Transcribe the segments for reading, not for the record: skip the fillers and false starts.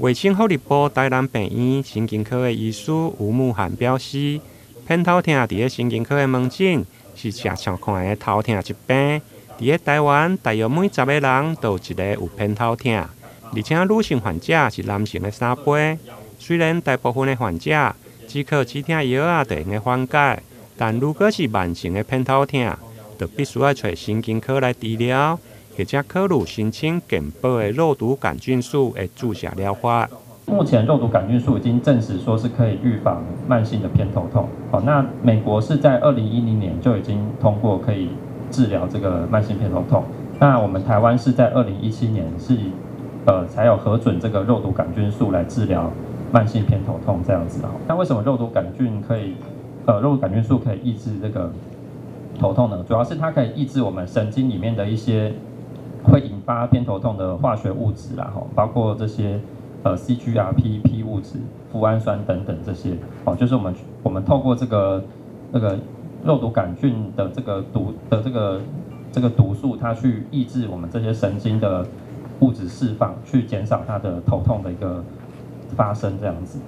衛生福利部台南病院神經科的醫師吳慕涵表示，偏頭痛佇咧神經科的門診是誠常看的頭痛疾病。佇咧台灣，大約每10個人都有一個有偏頭痛，而且女性患者是男性的3倍。雖然大部分的患者只靠止痛藥仔就會用緩解，但如果是慢性的偏頭痛，就必須愛揣神經科來治療，或者考慮申請健保的肉毒桿菌素的注射療法。目前肉毒桿菌素已經證實說是可以預防慢性的偏頭痛。好，那美國是在2010年就已經通過可以治療這個慢性偏頭痛。那我們台灣是在2017年是才有核准這個肉毒桿菌素來治療慢性偏頭痛這樣子啊。那為什麼肉毒桿菌素可以抑制這個頭痛呢？主要是它可以抑制我們神經裡面的一些會引發偏頭痛的化學物質啦，吼，包括這些CGRP、P 物質、脯氨酸等等這些，哦，就是我們透過這個那個肉毒桿菌的這個毒的這個毒素，它去抑制我們這些神經的物質釋放，去減少它的頭痛的一個發生，這樣子。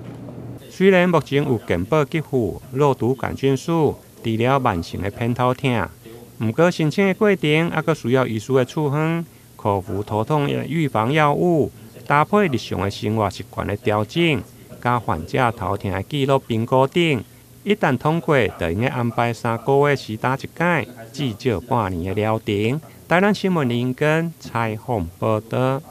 雖然目前有健保給付肉毒桿菌素治療慢性的偏頭痛，毋過申請的過程猶閣需要醫師的處方、口服頭痛預防藥物，搭配日常的生活習慣的調整，佮患者頭痛的記錄評估等，一旦通過，就會用安排3個月施打一擺，至少半年的療程。台南新聞林根採訪報導。